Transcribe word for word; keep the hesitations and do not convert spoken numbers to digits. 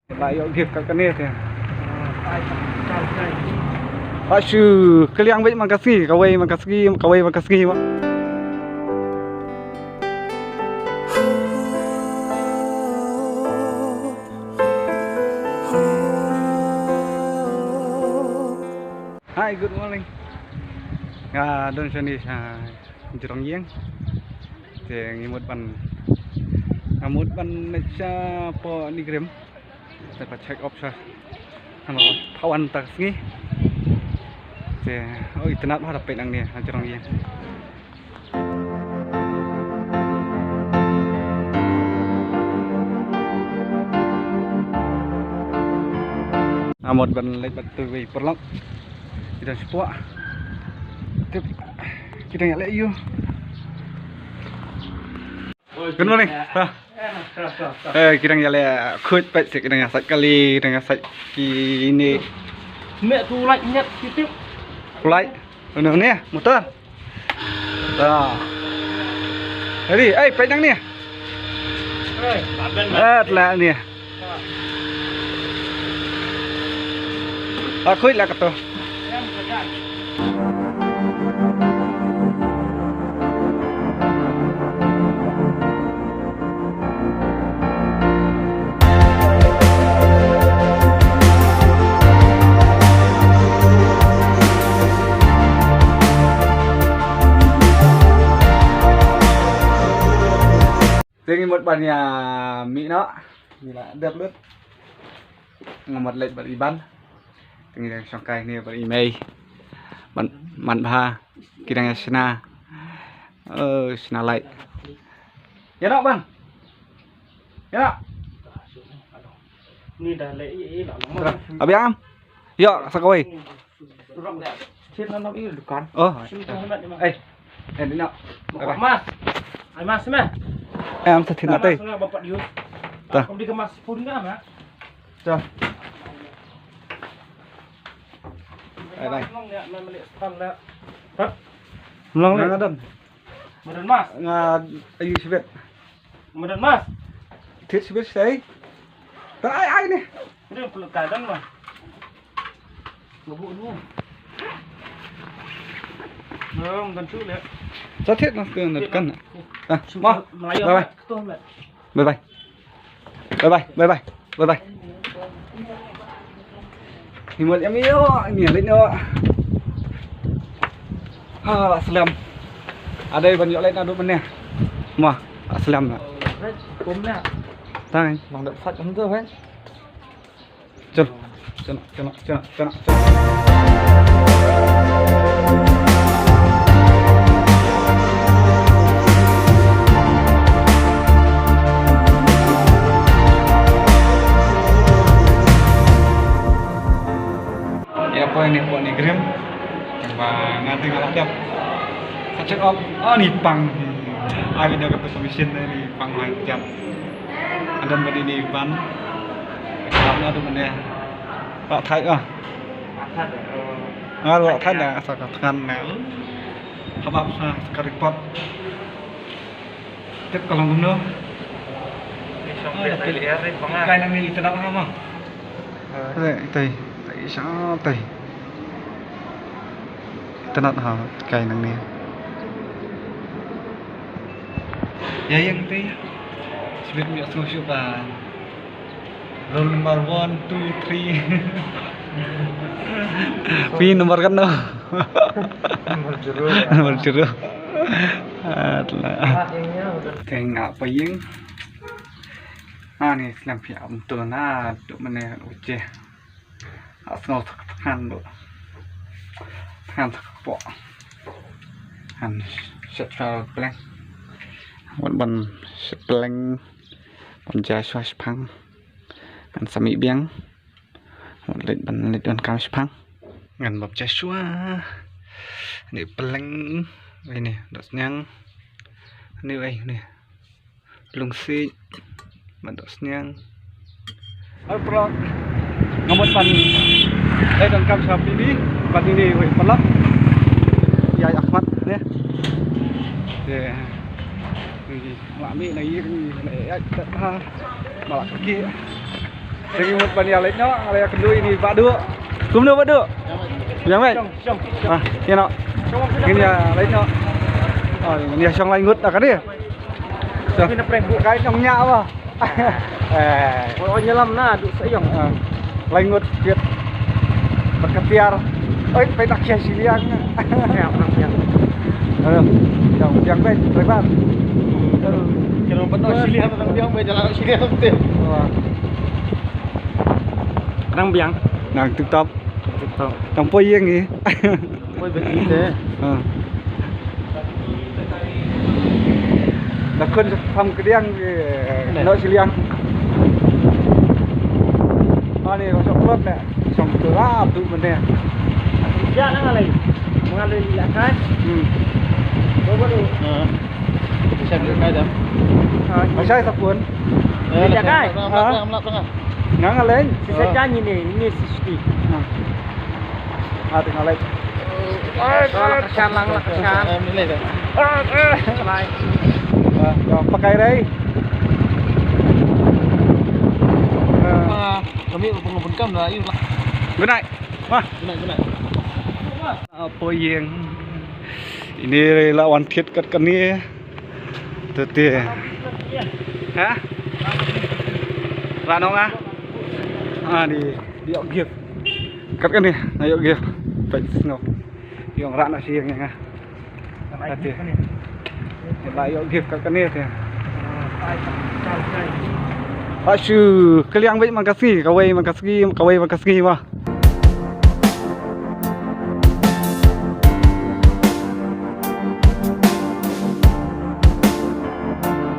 Ba ïoh gift kat kane te. Ba shu kylliang beit man ka sngi, kawei man ka sngi, kawei man ka sngi ba. Hi, good morning. Nga don shane sha jrong ïing. Te ngi mut ban, nga mut ban leit shapoh NEIGRIHMS. Te pat check up sha. Haba phawan ta ka sngi. Te, oh, itynnad bha da peit nangne ha jrong ïing. Nga mut ban leit bad uwei u paralok. Ki dang shapoh. Tip, ki dang ïaleh ïu. Good morning. Ha. Eh, ki dang ïaleh khuid peit seh, ki dang ïa sait kali, ki dang ïa sait kine. Meh tu lait nyet ki tip. Lait. Une, une, motor. Ta. Ready? Ei, peit nangne. Ei, laben. Eh, tla ne. Ta. Ah, khuid la kato. Te ngi mut ban ïa mih noh. Ngi la dep lut. Nga mut leit bad i Ban. Te ngi dang shongkai ne bad i Mei. Ban, ban bha. Ki dang ïa shna. Eh, shna lait. Ïa noh Ban. Ïa noh. Ni dah leh i, i lah lama. Abi am. Ïa, sa kawei. Sit na nang i dukan. Oh. Sit na nang i. Eh, eh, ni nak. Bye bye. Mas. Ai mas meh. Eh, am sa thin na tei. Mas na bapak yu. Ta. Kau beli ke mas pun kan ya? Ta. Bye bye. Nong ya, na meli stan la. Ta. Nong le. Ngadon. Madan mas. Nga ayu sibet. Madan mas. Tit sibet sai. Ta ai ai ni. Ni peluk kadang mah. Ngebuk ni. Nong kan tu le. Sa tit na ke na kan. Ah, ma. Melayu. Bye bye. Ketua meh. Bye bye. Bye bye, bye bye, bye bye. Ni mut ïa mi ïoh, ni leit noh. Ha, la slem. Adei ban ïoh leit naduh mynne. Mo, la slem na. Kum na. Tang. Nang dep sat hangto, kan? Chal. Chal, chal, chal, chal, chal. Ïa poi ne poi ne grim. Ba nga te nga la dep. Ka check up. Ah, ni pang. Ai video ka tu commission ni pang lai jam. Adan ba ni ni ban. Ka na tu mane. Ba thai ah. Nga ruh thait na sa ka thngan na. Haba sa ka report. Tip ka long kumno. Kai nang ni itynnad ha ma. Tei, tei, tei, sa tei. Itynnad ha, kai nang ni. Ïa ïeng tei. Sibit mi ïa sngew shuh ka. Roll number one, two, three. Phi number katno? Number zero. Number zero. Atla. Te nga poi ïing. Ani slem phi am tu na tu mane uche. Asngaw tak thngan tu. Thngan tak po. Han shet pha pleng. Wan ban shet pleng. Ban ja shwa shpang. Ngan sa mih biang. Ban leit, ban leit, ban kam shipang. Ngan bam ja shuwa. Ni pleng. Wei ni, dot sniang. Ni wei ni. Lungsik. Ban dot sniang. Ar prok. Nga mut ban leit ban kam sha pini. Ban ini wei palak. Ïa ïa khmat ni. Ye. Ni la mi na yi ni la ïa ta. Ma la ki. Ngi mut ban ïa leit noh, nga la ïa kynduh ïa i Bah Duh. Kumno Bah Duh? Biang beit? Ah, ïa noh. Ngin ïa leit noh. Oh, ngin ïa shong lai ngut da kane. Shong. Ngin ïa prank buh kai nong nya ba. Eh. Oh, nyalam na, duh sa ïong. Ah. Lai ngut kit. Bad ka tiar. Oi, peit da ka shiliang. Ïa, prank biang. Aduh, biang, biang beit, driver. Aduh. Kira pat noh shiliang, biang beit, jalan shiliang. Wah. Nang biang. Nang tip top. Tip top. Nang poi ïeng i. Poi beit i te. Ha. Da khun tham kdiang i. Ne. Noh shiliang. Ani ko sok plot ne. Song tu la tu mene. Ya na ngalai. Ngalai la kai. Hmm. Ko ko tu. Ha. Siap dulu kai dam. Ha. Masai sapun. Eh, la kai. Ngalai tengah. Ngalai. Sisa janji ni, ni sisi. Ha. Ah, tengah lagi. Ah, la kashan lang, la kashan. Eh, ni lagi. Ah, ah. Lai. Ah, pakai rai. Ah. Ah, kami pengabun kam dah, yuk lah. Good night. Wah. Good night, good night. Apo ïeng. Ini la wan thied kat kane. Tete. Ha? Ranong ah. Ah, di, di ïoh gift. Kat kane, na ïoh gift. Peit sngew. Ïong rak na shi ïeng nga. Tete. La ïoh gift kat kane te. Ba shu kylliang beit man ka sngi, kawei man ka sngi, kawei man ka sngi ma.